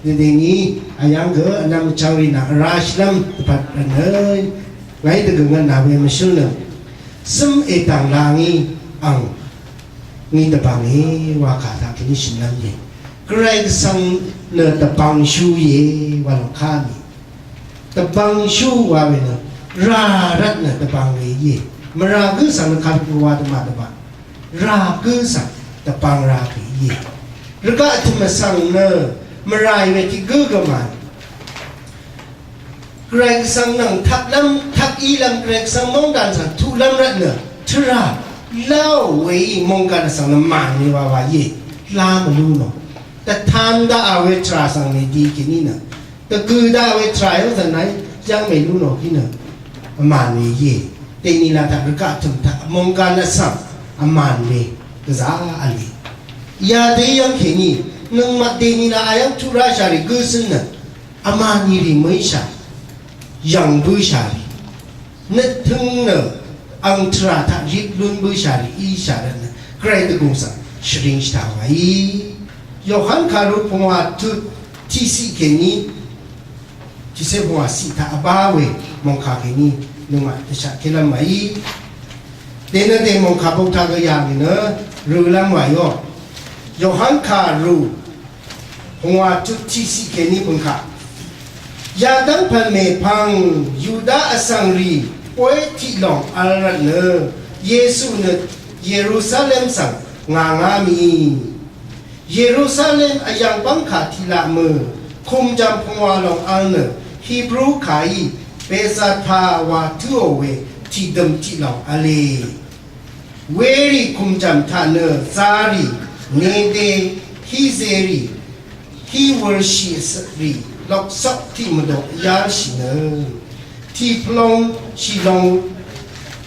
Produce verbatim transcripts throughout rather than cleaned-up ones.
Dèdèní ayv́ng gø vnvm vchvng rì nvng vrá shvlv́m dvpvt rvtnø ngàí dvgø̀ngvt nà we mvshǿl nø cǿm èdv̀ng la ngí ang ngí dvbvng e wa kà taq kèní shø̀nlv́m íe. Gvray Gvsvng nø dvbvngshú íe wa lòng ká mì. Dvbvngshú wa we nø rà rvt nø dvbvng we íe. Mvrà gǿ svng nø kàrvt wa dvmà dvbvng rà gǿ svng dvbvng rà pè íe. Rvgaq tø̀m vsvng nø mvrà we tiq gǿ gø màì. Gvray Gvsvng nvng taqlv́m taq ílv́m Gvray Gvsvng mòngkàn svng tuqlv́m rvt nø tvrà láò weí mòngkàn vsvng nø màì we wa wa íe. Lá mvlú nò. Dvtan daqà we tvrà svng mèdi kèní nø dvgø̀ daqà we tvrà yv́ng zv̀n nàí yv́ng mèlú nò kí nø vmàn we íe. Dèní la taq rvgaq tø̀m taq mòngkàn vsvng vmàn we gvzà v̄le. Yadø yv́ng kèní nøngmaq dèní la ayv́ng tuq ráshà rì gǿ cǿn nø vmàn nì rì mø̀íshà yv̀ng bǿshà rì nøttøng nø ang tvrà taq rit lún bǿshà rì íshà rvt nø Gvray dvgùng svng shvring shvtaq wàí. Yohan kàru pungwà tut tiqciq kèní tiqcé pungwà ciq taq vbá we mòngkà kèní nøngmaq dvshaq kélv́m wàí. Dènø dè mòngkà bok taq gø yà mì nø rølv́m wàí ò. Yohan kàru pungwà tut tiqciq kèní pungkà. Yadv́ng pv̀n mèpvng Yuda vsvng rì bóy tiq lòng vl rvt nø Yesu nø Yerusalem svng ngà ngá mì. Yerusalem vyv̀ng bv́ngkà tiqlaq mø̀ kùmjv̀m pungwà lòng vl nø Hibru kàí Bethzatha wa tǿò we tiqdø̀m tiq lòng v̄le. Werì kùmjv̀m taq nø zarì, nede, hízerì, híwūrshì rì, loksok tiq mvdok yálshì nø tìpvlong shìlong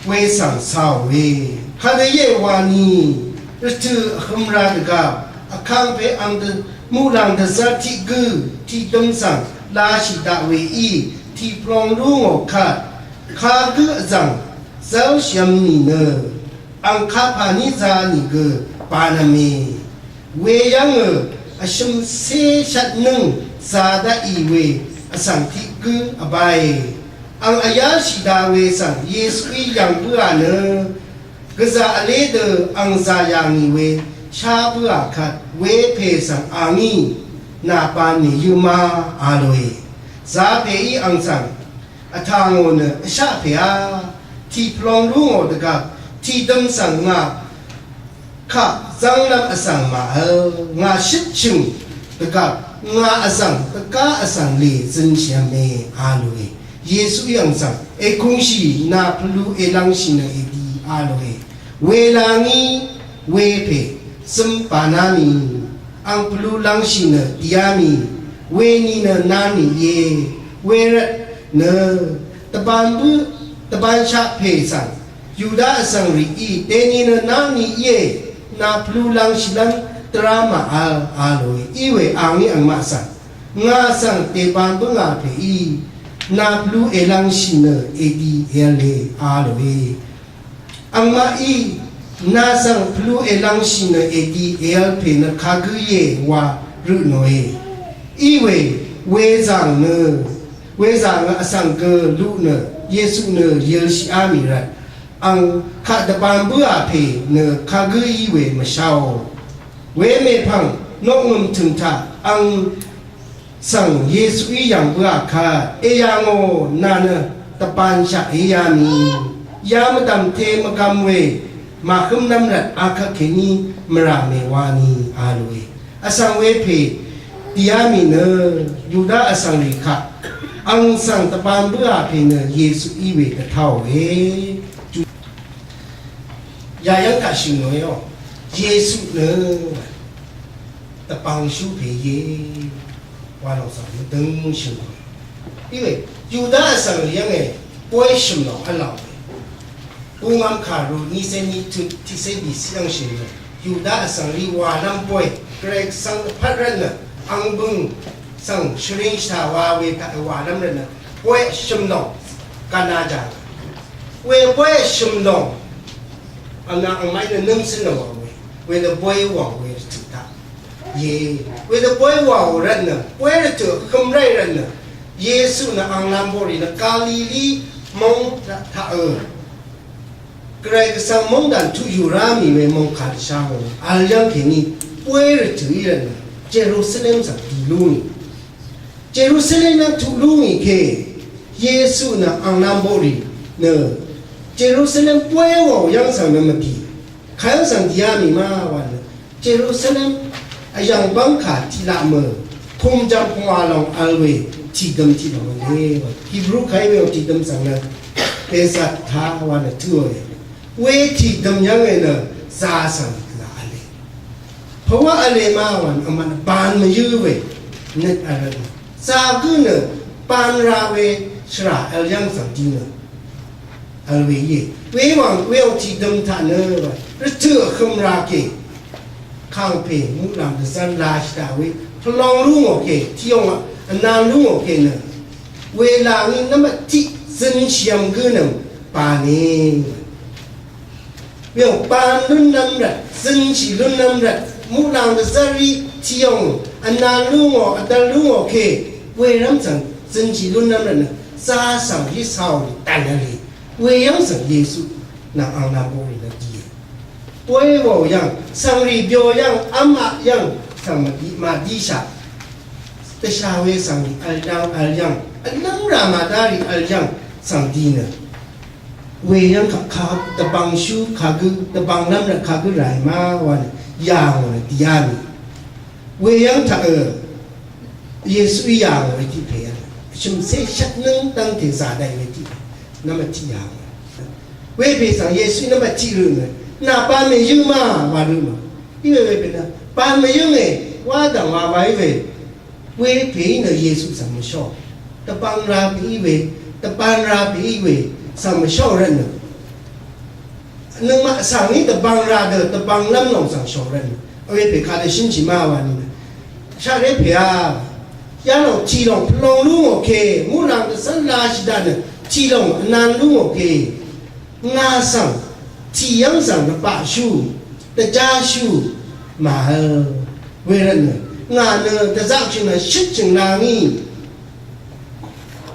we svng càò we. Kadø íe wani rvtø̀ vhø̄m ra dvgvp vkangpe ang dø muqlàng dvzv́r tiq gǿ tiqdøm svng lashì daq we í tìpvlong lú ngò kvt kagǿ vzv̀ng zv́lshìvm nìnø ang kapà ní za nìgø banv̄me. Weyv́ngø vshø̀mcé shvtnǿng zà daqì we vsvng tiq gǿ vbáe. Ang vyáshì da we svng Yesuí yv̀ng bǿà nø gvzà vlé dø ang zà yà ngì we shá bǿà kvt wepè svng a ngí nà ban mèyǿ má a lòe. Zapèí ang svng vtà ngò nø vshaq pè á, tìpvlong lú ngò dvgvp tìdøm svng ngà kaq zv́nglv́m vsvng màvl, ngà shøtshø̀ng dvgvp ngà vzv̀ng dvgá vsvng lè zønshìv̄me a lòe. Yesuí ang svng èkungshì nà pvlu èlv̄ngshì nø èdi a lòe. Wela ngí wepè zøm bàná mì ang pvlu lv̄ngshì nø dìá mì. Weni nø nà mì íe. Wervt nø dvbān bǿ dvbān shaq pè svng Yuda vsvng rìí dèni nø nà mì íe. Nà pvlu lv̄ngshìlv́m dvrá màvl a lòe. Iwe a ngí angmaq svng ngà svng dèbān bǿngà pèí nà pvlu èlv̄ngshì nø èdi èv̄le a lòe. Angmaqí nà svng pvlu èlv̄ngshì nø èdi èv̄l pè nø kagǿ íe wa rø tnòe. Iwe wezàng nø wezàng vsvng gø luq nø Yesu nø yølshìá mì rvt ang kaq dvbān bǿà pè nø kagǿ í we mvsháò. Wemèpv̀ng noqngø̀m tø̀ng taq ang svng Yesuí yv̀ng bǿà kvt èyà ngò nà nø dvbānshaq èyá mì. Ya mvdv̀mte mvgvm we màhǿmlv́m rvt akvt kèní mvrà mèwani a lòe. Vsvng wepè dìá mì nø Yuda vsvng rì kaq ang svng dvbān bǿà pè nø Yesuí we dvtáòe. Yayv́ng kaq shø̀n nòe ò. Yesu nø dvbāngshú pè íe. Wa lòng svng mvdøng shø̀n nòe. Iwe Yuda vsvng rì yv́nge bóy shø̀m lòng v́l lòng we. Bungvm kàru niqcé ni tut tiqcé bìciq yv́ng shø̀n nòe. Yuda vsvng rì wàlv́m bóy Gvray Gvsvng dvpvt rvt nø ang bø̀ng svng shvring shvtà wa we kaq wàlv́m rvt nø bóy shø̀m lòng gvna jà. We bóy shø̀m lòng ang nà angmaqí nø nǿng cǿn lòng wà we. We nø bóy wà we rvtø̀ taq Ye, wedø bóy wàò rvtnø, bóy rvtø̀ vhøm ráì rvtnø, Yesu nø angnvm boqrì nø Galili móng taq ø. Gvray Gvsvng móngdàn tuq yù rá mì we mòngkà dvshà ngò, vl yv́ng kèní, bóy rvtø̀ í rvtnø, Jerusalem svng dì lú ngì. Jerusalem yv́ng tuq lú ngì kè, Yesu nø angnvm boqrì nø, Jerusalem bóy wàò yv́ng svng nø mvdì. Kayv́ng svng dìá mì ma wa nø, Jerusalem vyv̀ng bv́ngkà tiqlaq mø, kumjvm pungwa lòng vl we, tìdøm tiqlòng vle wa. Hebrew kàí we tìdøm svng nø, Bethzatha wa nø tǿò we. We tìdøm yv́ng we nø, za svng gvzà vle. Pvwá vle ma wa nø, vmvt ban mvyǿ we, nøt vl nø. Za gǿ nø, ban ra we, shvrà vl yv́ng svng di nø. Vl we íe. Wewàng, wewàng tìdøm taq nø, rvtø̀ vhøm ra kè. Kàngpè, muqlàng dvzv́r lashì daq we. Pvlong lú ngò kè, tìyòng vnvn lú ngò kè nø. Welà ngí nvmbat tiq zønshì yv̀m gǿ nø, bàne. Weyòng ban lúnlv́m rvt, zønshì lúnlv́m rvt, muqlàng dvzv́r í, tìyòng, vnvn lú ngò, vdvl lú ngò kè. Werv́m svng, zønshì lúnlv́m rvt nø, za svng í saò rì dv̀n vl rì. Weyv́ng svng Yesu nvng ang nvng boqrì nø dìe. Boy wàò yv́ng, svngrì byo yv́ng, v́m aq yv́ng, svng màdi, màdishaq. Dvsha we svngrì vl yv́ng, vl yv́ng, vlv́ng rà màdárì vl yv́ng, svng di nø. Weyv́ng kaq, kaq dvbvngshú, kagǿ, dvbvnglv́m rvt kagǿ ràì ma wa nø, yà ngò nø dìá mì. Weyv́ng taq, ø, Yesuí yà ngò we tiq pè yv́ng. Shø̀mcé shvtnǿng dv́ngte zà daqì we tiq pè. Nvmbat tiq yà ngò. Wepè svng Yesuí nvmbat tiq rø ngò. Nà ban mèyǿ ma, wa rø ma. Í we wepè nø. Ban mèyǿ ngè, wá dv̀ng wa wa í we. Wepè í nø Yesu svng mvshó. Dvbvng ra pè í we. Dvban ra pè í we. Svng mvshó rvt nø. Nøngmaq svng í dvbvng ra dø, dvbvnglv́m lòng svng shòngrvn. Vwe pè kadø shǿnshì má wa nìnø. Shaqré pè a. Yalòng tìlòng pvlong lú ngò ke, muqlàng dvzv́r lashì daq nø, tìlòng vnan lú ngò ke. Ngà svng, tì yv́ng svng dvbaqshú, dvjáshú, màø. Wervtnø, ngà nø dvzaqshì nø shøtshø̀ng la ngí.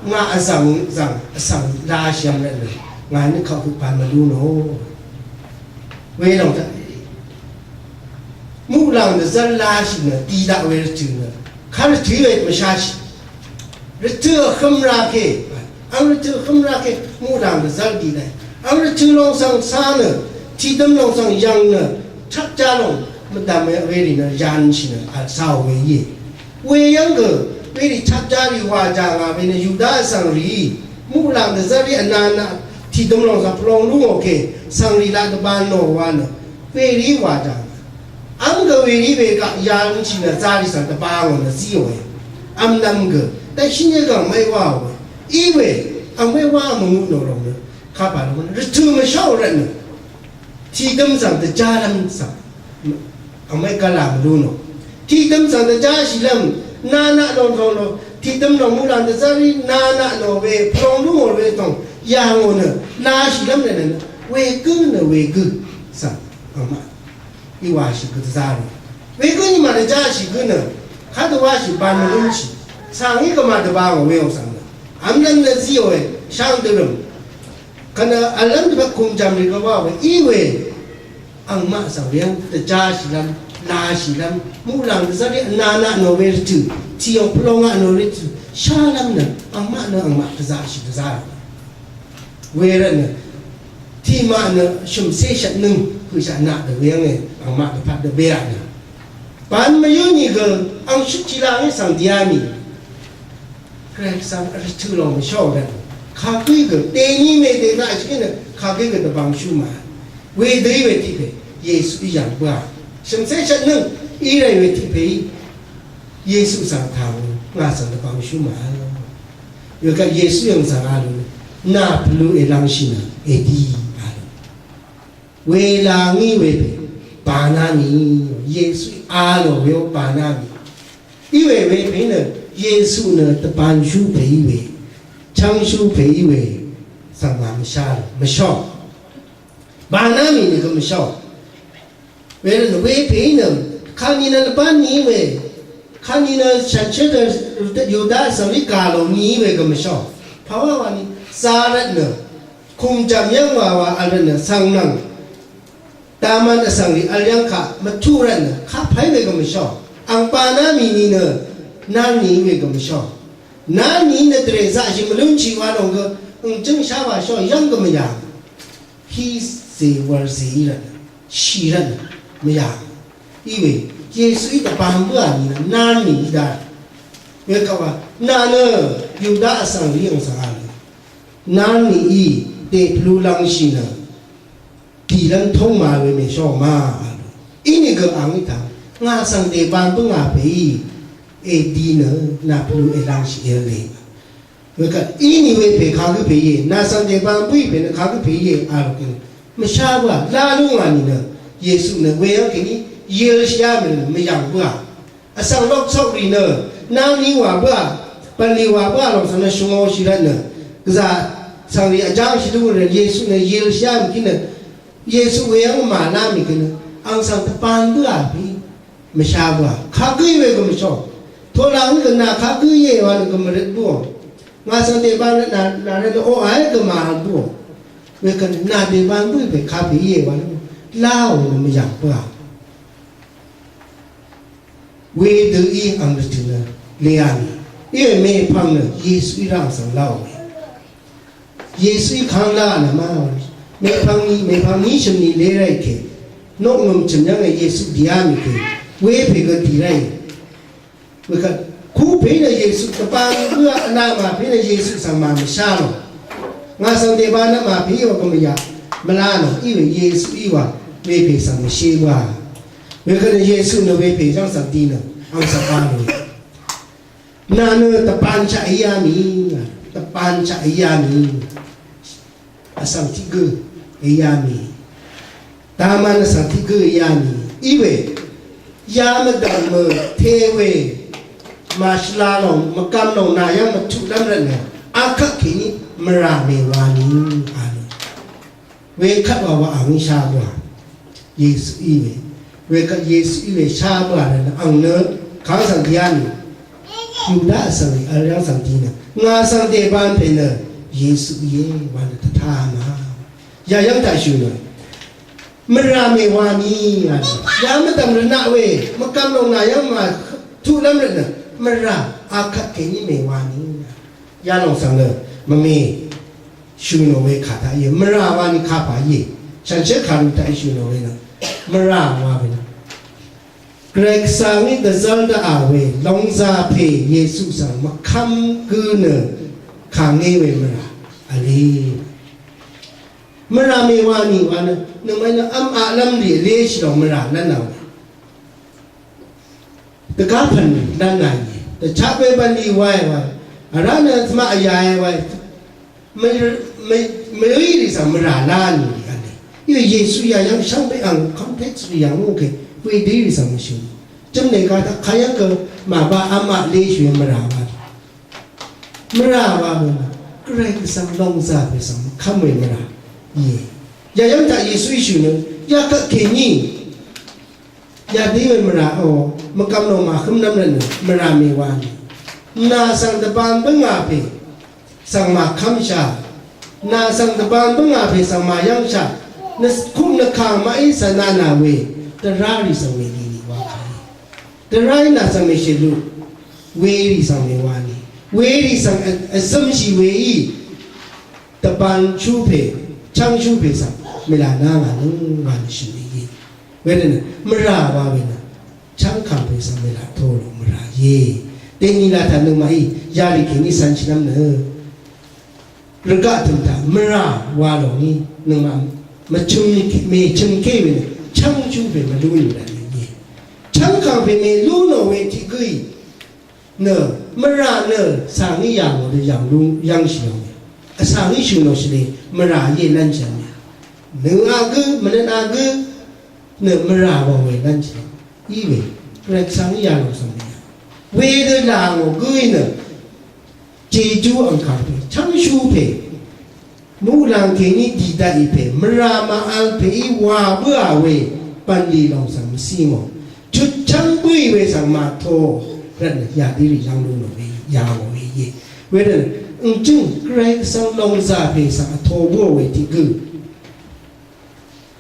Ngà vzv̀ng, vzv̀ng, vzv̀ng lashì yv̀ng rvtnø, ngà nø kaq høq pàn mvlú nò. Welòng taq. Muqlàng dvzv́r lashì nø, didaq we rvtø̀ nø. Kaq rvtø̀ we mvshashì. Rvtø̀ vhø̄m ra ke. Ang rvtø̀ vhø̄m ra ke, muqlàng dvzv́r didaq. Ang rvtø̀ lòng svng sa nø, tiqdøm lòng svng yv̀ng nø, chapja lòng, mvdv̀m we rì nø, yanshì nø, vl sa we íe. Weyv́ng gø, werì chapja rì wàjà ngà we nø Yuda vsvng rì, muqlàng dvzv́r rì vnana, tìdøm lòng svng pvlong lú ngò ke, svng rì laq dvbā nò wa nø, werì wàjà ngà. V́m gø werì we gaq yalshì nø zari svng dvbā ngò nø zíò we. V́mnv́m gø, dvshín yv́ng gv̀ng mv́y wáò we. Í we, v́m mv́y wá mvngutnò lòng nø, kapà lòng nø, rvtø̀ mvsháò rvtnø. Tìdøm svng dvjálv́m svng. Angmè gvlà mvlú nò. Tiqdøm svng dvjáshìlv́m, nanaq nò tòng nò. Tiqdøm nò muqlàng dvzv́rí nanaq nò we, pvlong lú ngò we tòng. Yà ngò nø, lashìlv́m nø nø. Wegǿ nø wegǿ. Svng, angmaq. Iwàshì gø dvzá rò. Wegǿ nìmà dvjáshì gǿ nø. Kadvwáshì ban mvlúnshì. Svng í gvmà dvba ngò we ò svng nø. Vmlv́m nø zíò we, sháng dvrø̀m. Kvnø vlv́m dvpvt kùmjv̀m rì gvwá we, í we. Angmaq svng we yv́ng dvjáshìlv́m, lashìlv́m, muqlàng dvzv́rí vnanaq nò we rvtø̀, tìyòng pvlongaq nò we rvtø̀, shálv́m nø, angmaq nø, angmaq dvzaqshì dvzá. Wervtnø, tiqmaq nø, shø̀mcé shvtnøng, høqshaq naq dø we yv́nge, angmaq dvpvt dø we rvtnø. Ban mvyǿ nìgø, ang shøt jila ngí svng dìá mì. Gvray Gvsvng rvtø̀ lòng mvshó rvt. Kagǿí gø, dèní mèdè laqshì gǿ nø, kagǿí gø dvbvngshú màvl. Wedø í we tiq pè, Yesuí yv̀ng bǿà. Shø̀mcé shvtnǿng, í ràì we tiq pèí. Yesu svng tàò, ngà svng dvbvngshú màvl. Wekvt Yesu yv̀ng svng a lú, nà pvlu èlvngshì nø, èdí a lú. Wela ngí we pè, bàná mì, Yesuí a lò we ó bàná mì. Í we we pè nø, Yesu nø dvbvngshú pè í we, chv́ngshú pè í we, svng màmvshá, mvshó. Bàná mì nø gø mvshó. Wervtnø we pè í nø, Kani nø lvbán ni we. Kani nø shànshér dø Yuda vsvng rí gà lò ni we gø mvshó. Pàwá wani za rvt nø. Kùmjv̀m yv́ng wa wa vl rvt nø svng nvng. Daman vsvng rì vl yv́ng kaq mvtuq rvt nø. Kapàí we gø mvshó. Angba ná mì ni nø. Nán ni we gø mvshó. Nán ni nø dvrè zaqshì mvlúnshì wa lòng gø. Ǹgjǿng shá wa shó yv́ng gø mvyà. Hí zè wv̀r zè í rvt nø. Shì rvt nø. Mvyà. Iwe, Yesuí dvbam bǿà nìnø nárnìí dá. Wekvt wa, nà nø Yuda vsvng rì àng svng a nø nárnìí dèpvlu lvngshì nø dìlv́m tóng ma we mèshó ma a nø. Inìgø àngí taq ngà svng dèbam bǿngà pèí èdi nø nà pvlu èlvngshì èvle. Wekvt inìwe pè kagǿ pè íe, nà svng dèbam bǿì pè nø kagǿ pè íe a lò kèní mvshá bǿà lá lú ngà nìnø Yesu nø weyv́ng kèní yilshá mì nø mvyv̀ng bǿà. Vsvng lok sok rì nø nvng ni wà bǿà, bv̀nlì wà bǿà lòng svng nø shvngōshì rvt nø gvzà svng rì vjángshì lú rvt Yesu nø yilshá mì kí nø Yesu weyv́ng màná mì kí nø àng svng dvbam bǿà pè mvsha bǿà. Kagǿ we gø mvshó. Tola ngí gø nà kagǿ íe wa nø gø mvrøt bǿò. Ngà svng dèbam rvt nà, nà rvt nø o àí gø màvl bǿò. Wekvt nà dèbam bǿì pè kapè íe wa nø láò nø mvyv̀ng bǿà. Wedø í ang rvtø̀ nø lea nì. Íe mèpvng nø Yesuí rvt svng láò we. Yesuí kang lá nø má. Mèpvng ni, mèpvng ni shø̀m ni le ráì kè. Nokngø̀m chø̀m yv́ng è Yesu dìá mì kè. Wepè gø dì ráì. Wekvt, ku pè nø Yesu dvbang bǿà vnama pè nø Yesu svng màmvshá nò. Ngà svng dèbà nø màpè í wa gø mvyà. Mvlá nò, í we Yesu í wa. Wepè svng mvshé bǿà. Wekvt nø Yesu nø wepè yv́ng svng dì nø. Ang svng bá nò. Nà nø dvbānshaq íá mì, dvbānshaq íá mì. Vsvng tiq gø íá mì. Daman vsvng tiq gø íá mì. Iwe, ya mvdv̀ng mø te we, màshvla lòng, mvgvm lòng nà yv́ng mvtuqlv́m rvtnø, akvt kèní mvrà mèwa nì, a nì. Wekvt wa wa ang shá bǿà. Yesu í we. Wekvt Yesu í we shá bǿà nø ang nø kang svng dìá nì. Yuda svng rì vl yv́ng svng dì nø. Ngà svng dèbam pè nø Yesu íe wa nø dvtá ma. Ya yv́ng taq shø̀ nø. Mvrà mèwa nì a nì. Ya mvdv̀ng rvnaq we. Mvgvm lòng nà yv́ng màtuqlv́m rvtnø. Mvrà akvt kèní mèwa nì. Yalòng svng nø mvme shø̀ nò we kà taq íe, mvrà wa ni kapà íe, shànshér kàru taq í shø̀ nò we nø mvrà wa we nø. Gvray Gvsvng í dvzv́r dvà we lòngzà pè Yesu svng mvkv́m gǿ nø kàngé we mvrà vle. Mvrà mèwa nì wa nø nøngmaqí nø v́m aqlv́m rì vleshì lòng mvrà lv́n nà we. Dvgá pv̀n lv́n nà íe. Dvchaq we bv̀nlì wae wae. Vrá nø tvmaq vyae wae. Mv-, mv-, mvrì rì svng mvrà lá nì rì v̄le. Iwe Yesu yà yv́ng shvngbe ang context rì yv́ng oke. Wedø rì svng mvshø̀n. Jø̀m nèga dvkayv́ng gø màba v́m aqleshì we mvrà wa. Mvrà wa we nø Gvray Gvsvng lòngzà pè svng mvkv́m we mvrà íe. Yà yv́ng taq Yesu í shø̀n nø yakvt kèní. Yadø we mvrà o, mvgvm nò màhǿm nv́m rvtnø, mvrà mèwa nì. Nà svng dvbān bǿngà pè, svng màkv́mshà. Nà svng dvbān bǿngà pè, svng màyv́ngshà. Nvkup nvkàng maqí svng nà nà we, dvrá rì svng mèlì nì wa kàí. Dvrá í nà svng mèshèlú, we rì svng mèwa nì. We rì svng vzømshì we í. Dvbānshú pè, chv́ngshú pè svng, mèlà nà ngà nøng wa nì shø̀n we í. Wedø nø, mvrà wa we nø, chv́ngkàng pè svng mèlà tō lò mvrà íe. Dèní lā taq nøngmaqí, yarì kèní cv̄n shìnv́m nø. Rvgaq tø̀m taq, mvrà wa lò ngí, nøngmaq, mvchø̄m, mèchø̄m ké we nø, chv́ngshú pè mvlú nì rvt nø íe. Chv́ngkàng pè mèlú nò we tiq gǿí. Nø, mvrà nø, sàngí yà ngò dø yv̀ng lú, yv́ngshì yv̀ng. Vsàngí shø̀ nò shvlē, mvrà íe lv́nshì yv̀ng. Nø a gǿ, mvnøt a gǿ, nø mvrà wv̀ng we lv́nshì. Í we, Gvray Gvsvng í yà ngò svng we. Wedø là ngò gǿí nø, jejú angkàng pè, chv́ngshú pè. Muqlàng kèní dì daqì pè, mvrà màvl pèí wà bǿà we, bv̀nlì lòng svng mvcí ngò. Chutchá we svng màto rvt nø yadø rì yv̀ng lú nò we yà ngò we íe. Wervt nø ǹgjǿng Gvray Gvsvng lòngzà pè svng vto bǿò we tiq gø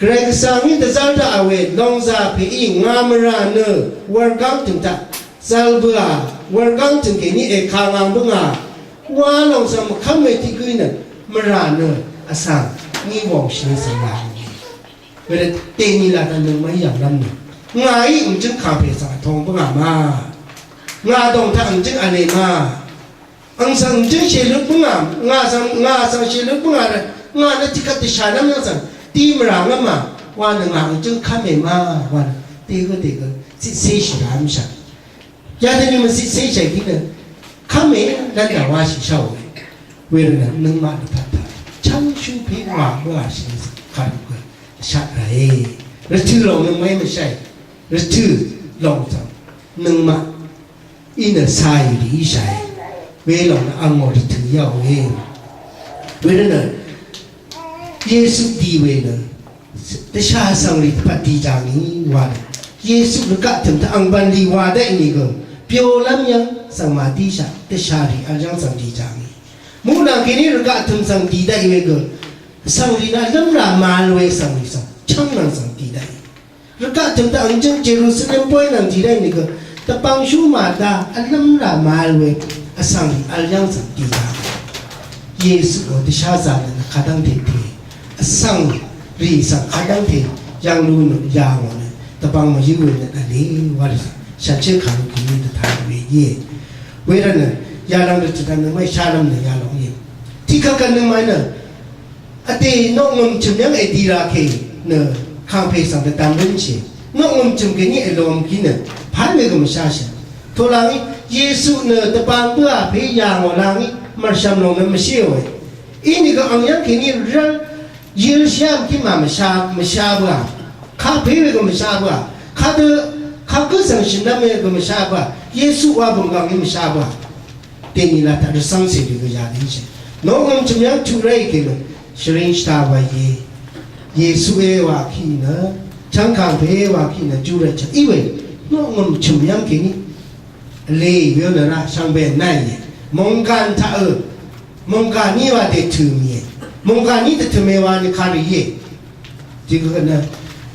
Gvray Gvsvng í dvzv́r daqà we lòngzà pèí ngà mvrà nø wurgáng tø̀ng taq zvl bøà wurgáng tø̀ng kèní èkà ngà bǿngà wa lòng svng mvkv́m we tiq gǿí nø mvrà nø vsvng ngí wòng shì svng ngà. Wedø dèní laq dvnøng mv́ng yv̀nglv́m nø ngàí ǹgjǿng kàpè svng vtong bǿngà ma. Ngà dòng taq ǹgjǿng vnē ma. Àng svng jǿng shèløt bǿngà, ngà svng, ngà svng shèløt bǿngà rvt, ngà nø tiqkvt dvshà nv́m yv́ng svng, tiq mvrà ngv́mà, wa nø ngà jǿng kv́mè ma, wa nø, dègø dègø, zitcé shì rà v́mshà. Yadøni mvzitcé shì gí nø, kv́mè, lv́n dà wa shì shá we. Wervt nø, nøngmaq nø pvt pvt, chv́ngshú pè wa, wa shì, kàrvgø, shaq ràe. Rvtø̀ lòng nø mv́y mvshaì, rvtø̀ lòng svng, nøngmaq, Inø saì rì íshàì. Welòng nø angò rvtø̀ yàò we. Wervt nø Yesu di we nø dvsha svng rì dvpvt di jàngì wa nø. Yesu rvgaq tø̀m taq ang bv̀nlì wa daqì nìgø. Byolv́m yv́ng svng màdíshà dvsha rì vl yv́ng svng di jàngì. Muqlàng kèní rvgaq tø̀m svng di daqì we gø. Svng rì nø vlv́m rà màvl we svng rì svng. Chv́ng nvng svng di daqì. Rvgaq tø̀m taq ang jǿng Jerusalem bóy nvng dì rv́ng nìgø dvbvngshú màda vlv́m rà màvl we vsvng rì vl yv́ng svng dì rà. Yesu gø dvsházā nø kadv́ngte pè vsvng rì svng kadv́ngte yv́ng lú nø yà ngò nø dvbvng mvyǿ we nø vle wa rì svng shànshér kàru kèní dvtaq we íe. Wervt nø yalv́ng dvtø̀dv̀n nø mv́y shálv́m nø yalòng íe. Tiqkvt kvt nø mv́y nø Vdè noqngø̀m chø̀m yv́ng èdi ra kè nø kàngpè svng dvdvm rǿnshì. Noqngø̀m chø̀m kèní èlòm kí nø pàí we gø mvsháshì. Tolangí Yesu nø dvbang bǿà pè yà ngò langí mv̀rshv̀m lòng nø mvshíòe. Inìgø ang yv́ng kèní rv́l yø̄lshì yv́ng kí mà mvshá mvshá bǿà. Kapè we gø mvshá bǿà. Kadø kagǿ svng shø̀n nv́m we gø mvshá bǿà. Yesu wa bø̀ng gv̀ng í mvshá bǿà. Dèní laq taq rvcv́ngcè dø gø yadø íshà. Noqngø̀m chø̀m yv́ng tuq ráì kèlø shvring shvta wa íe. Yesuí wa kì nø chv́ngkàngpèí wa kì nø júrvt chvt í we. Noqngø̀m chø̀m yv́ng kèní vlé we nø rá shvngbe náì íe. Mònggàn taq ø. Mònggàní wa dètø̀m íe. Mònggàní dvtø̀m e wa nø kàrì íe. Tiq gø nø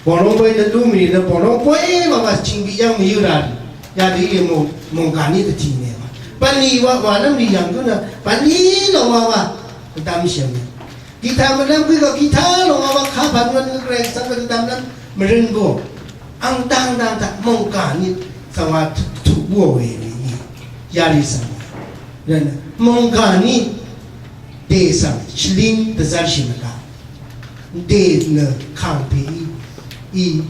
bòlóng bóy nø lúmrì nø bòlóng bóy wa wa chingbi yv́ng mvyǿ ra rì. Yadø íe mò mòngkàní dvtì mè wa. Bv̀nlì wa wa lv́mrì yv̀ng gǿ nø bv̀nlì lòng wa wa dvdvmshì mè. Gita mvlv́m gǿ gø gita lòng wa wa kapv̀n wa nø Gvray Gvsvng gø dvdvmlv́m mvrøn bò. Ang dang dang taq mòngkàní svng wa tuq búò we we í. Yarì svng wa. Rvnø mòngkàní dè svng shvlín dvzv́rshì mvgà. Dè nø kàngpè í, í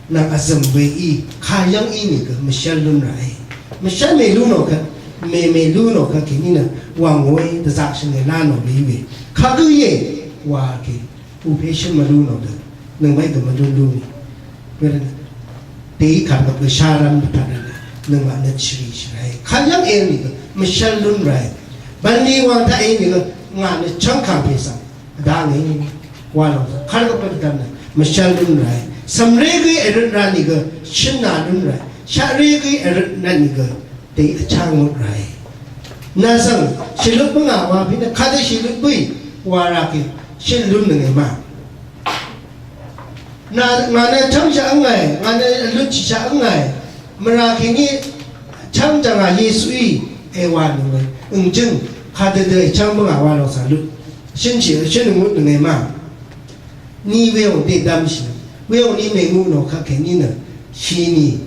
nvng vzø̀m we í, kayv́ng í nìgø mvshv́l lún ràe. Mvshv́l mèlú nò kvt, mè mèlú nò kvt kèní nø wà ngòe dvzaq shvngè lá nò we í we. Kagǿ íe, wà kè, bùpé shǿn mvlú nò dø, nøngmaqí gø mvlú lú nì. Wervt nø dèí kàrvp gø shárv́m dvpvt rvt nø, nøngmaq nøt shvrì shvràe. Kayv́ng e nìgø mvshv́l lún ràe. Bv̀nlì wàng taq e nìgø ngà nø chv́ng kàngpè svng Vdá ngì wa lòng kar gø pvdvm nø mvshvl lún ràe. Cv̀mré gø èrøt rà nìgø shø̀n nà lún ràe. Shaqré gø èrøt rà nìgø dèí vchá ngøt ràe. Nà svng shìløt bǿngà wa pí nø kadø shìløt bǿì wa rà kì shø̀n lún nøngè ma. Nà ngà nø chv́ngshaq ǿngàe, ngà nø vlutshìshaq ǿngàe. Mvrà kèní chv́ng jv̀ngà Yesuí èwà nøngè. Ø̀ngjǿng kadø dø èchv́ng bǿngà wa lòng svng lut. Shønshì shøn ngutnønge ma. Ni weong dèdvmshì. Weong ni mèngu nò kakèní nø. Shini.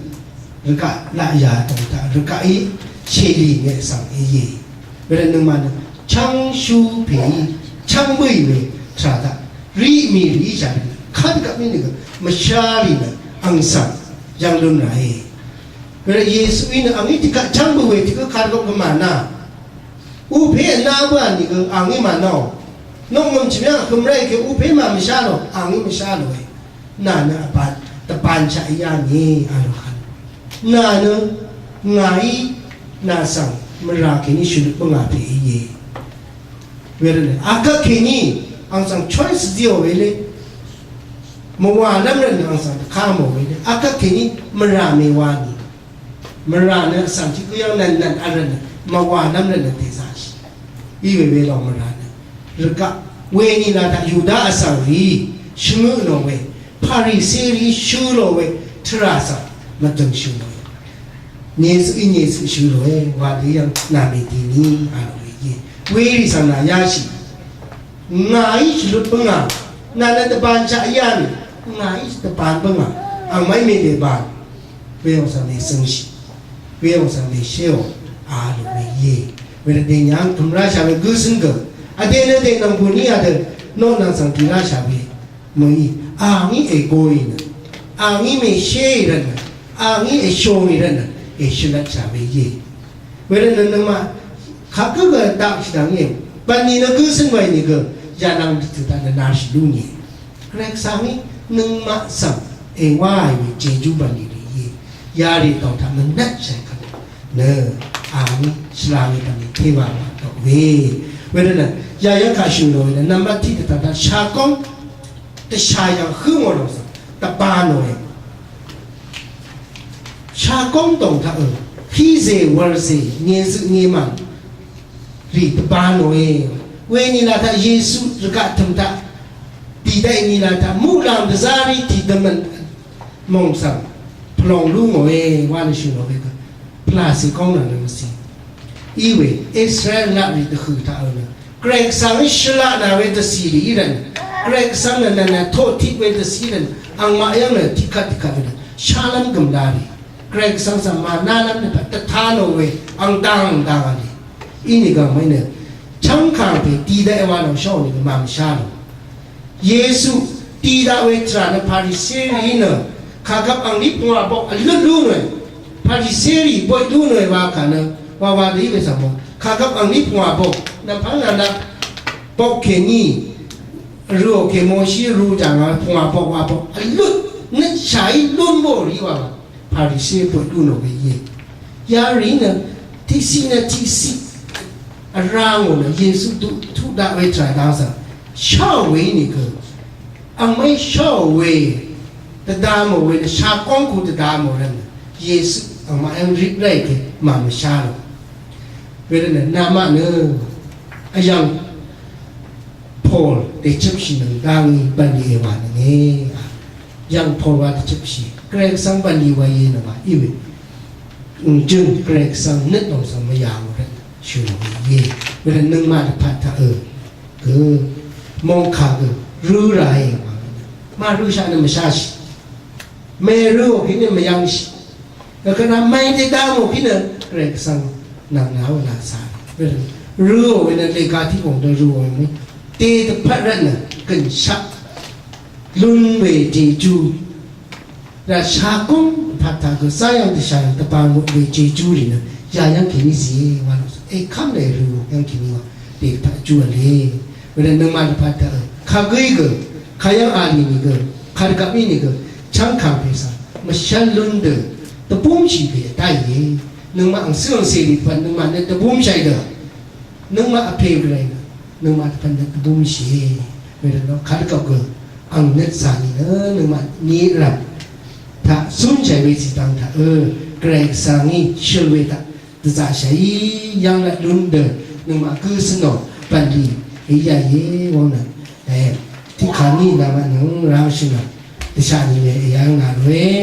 Rvgaq laqyà tòng taq rvgaqí. Shèlì ngè svng èyè. Wervt nøngmaq nø. Chv́ngshú pèí. Chv́ng bǿì we. Tvrà taq. Rì mì rì shà rì. Kvt gvp mì nø. Mvshá rì nø. Àng svng. Yv̀ng lún ràe. Wervt Yesuí nø. Àngí tiqkvt chv́ng bǿì we. Tiqkvt kar gvp gvmà nà. Uqpè vná bǿà nìgø àngí mànàò. Noqngø̀m chø̀m yv́ng vhøm ráì kè uqpè màmvshá lò, àngí mvshá lòe. Nà nø vbàn, dvbànshaq yá nìe, a lò kà. Nà nø ngàí nà svng mvrà kèní shvløt bǿngà pè íe. Wervt nø, akvt kèní, àng svng choice zíò welé. Mvwàlv́m rvt nø àng svng dvká mò welé. Akvt kèní mvrà mèwà nì. Mvrà nø vsvng tiq gǿ yv́ng nv̀n nv̀n vrv̀n nø mvwà nv́m rvtnø tèzaqshì. Iwe welòng mvrà nø rvgaq weni laq taq Yuda vsvng rì shvngø lò we, Parisi rì shø lò we, tvrà svng mvdø̀ng shø lò we. Nyecøq í nyecøq shø lò we, wa dø yv́ng nà mèdì ni a lò we íe. Werì svng nà yáshì. Ngàí shvlut bǿngà, nà nø dvbān shaq yá nì, ngàí dvbān bǿngà, angmaqí mèdè bàn. Weyòng svng mèsøngshì, weyòng svng mèshéò, a lò we íe. Wedø dènyà ang tø̀m ráshà we gǿ zǿng gø, vdè nø dè nvng bùn í adø, noq nvng svng dì ráshà we mø̀í, a ngí ègoì nø, a ngí mèshéì rvtnø, a ngí èshòngì rvtnø, èshvlvtshà we íe. Wervtnø nøngmaq kagǿ gø daqshì dvng íe, bv̀nlì nø gǿ zǿng waì nìgø, yalvng dvtø̀ daq nø narshì lú nìe. Gvray Gvsvng í nøngmaq svng èwáì we jejú bv̀nlì rì íe. Yarì dòng taq mvnvt shàì kvt nø a ngí shvla we bv̀nlì téwa wa dok we. Wervtnø yayv́ng kaq shø̀n lò we nø nvmbat tiq dvtaq daq shagóng dvshà yv̀ng hǿngò lòng svng dvbā nòe. Shagóng dòng taq ø hízè wv̄lzè nyezøq nyemàng rì dvbā nòe. Weni laq taq Yesu rvgaq tø̀m taq dì daqì ni laq taq muqlàng dvzá rì tìdvmv̀n mòng svng pvlòng lú ngòe wa nø shø̀n lò we gø. Pvlàcè góng nvng nø mvcì. Iwe Israel laq rì dvhø̀ taq ø nø Gvray Gvsvng í shvlaq nà we dvcì rì í rvtnø, Gvray Gvsvng nø nv̀nà toqtiq we dvcì í rvtnø, angmaq yv́ng nø tiqkvt tiqkvt we nø shálv́m gø̀m la rì. Gvray Gvsvng svng mànálv́m nø pvt dvtá nò we ang dang dang a rì. Inìgv̀ng mèí nø chv́ngkàng pè dì daqì wa lòng shóò nìgø màmvshá nò. Yesu dì daq we tvrà nø Parisi rì nø kàgvp angní pungwà bok vløt lú nòe. Parisi rì boy lú nòe wa kà nø wa wa dø í we svng mò. Kàgvp angní pungwà bok nvpv́ng nvnaq bok kèní røò kè Moshi rø jàngà pungwà bok wa bok vløt nø shàí lún bò rì wa wa. Parisi boy lú nò we íe. Yarì nø tiqsiq nø tiqsiq vrá ngò nø Yesu duq tuq daq we tvrà dang svng sháò we í nìgø. Angmaqí sháò we dvda mò we nø shagóng ku dvda mò rvtnø Yesu angmaq yv́ng rip ráì ke màmvshá lò. Wervtnø namaq nø vyv̀ng Pol dèchøpshì nøng dangí bv̀nlì èwà nønge. Yv̀ng Pol wa dèchøpshì Gvray Gvsvng bv̀nlì wa íe nøngmaq í we. Ǹgjøng Gvray Gvsvng nøt lòng svng mvyà ngò rvt shø̀n we íe. Wervt nøngmaq dvpvt taq ø gø mòngkà gø rø̄ ràe wa. Màrø̄shaq nø mvsháshì. Mèrø̄ò kèní mvyv̄ngshì. Vkvt nø mèí dèdá mò kí nø Gvray Gvsvng nvng nà ó nà cà. Rø̄ò we nø lèga tiq òng dø rø̄ò we mø̀í. Dèdvpvt rvtnø gø̀nshaq lún we jejú. Rvt shagóng dvpvt taq gø zá yv́ng dvshà yv́ng dvbà ngøt we jejú rì nø yà yv́ng kèní zìe wa lò. Èkv́m lè rø̄ò yv́ng kèní wa. Dèdvpvt jú v̄le. Wervt nøngmaq dvpvt daq kagǿí gø, kayv́ng a lì nìgø, kadvgvp í nìgø, chv́ngkàng pè svng mvshv́l lún dø dvbúmshì pè daqìe. Nøngmaq angcǿ angcè lì dvpvt nøngmaq nøt dvbúmshàì dø, nøngmaq vpè Gvray nø nøngmaq dvpvt nøt dvbúmshìe. Wervtnø kadvgvp gø ang nøt cà nìnø nøngmaq ni rv̀m taq cúnshàì we zìdvng taq ø Gvray Gvsvng í shøl we taq dvzaqshàí yv́ng lvt lún dø nøngmaq gǿ cǿ nò bv̀nlì èyàìe wvng nø. E, tiqkà ní namaq nøng rangshì nø dvshaq nìe èyv́ng nà lòe.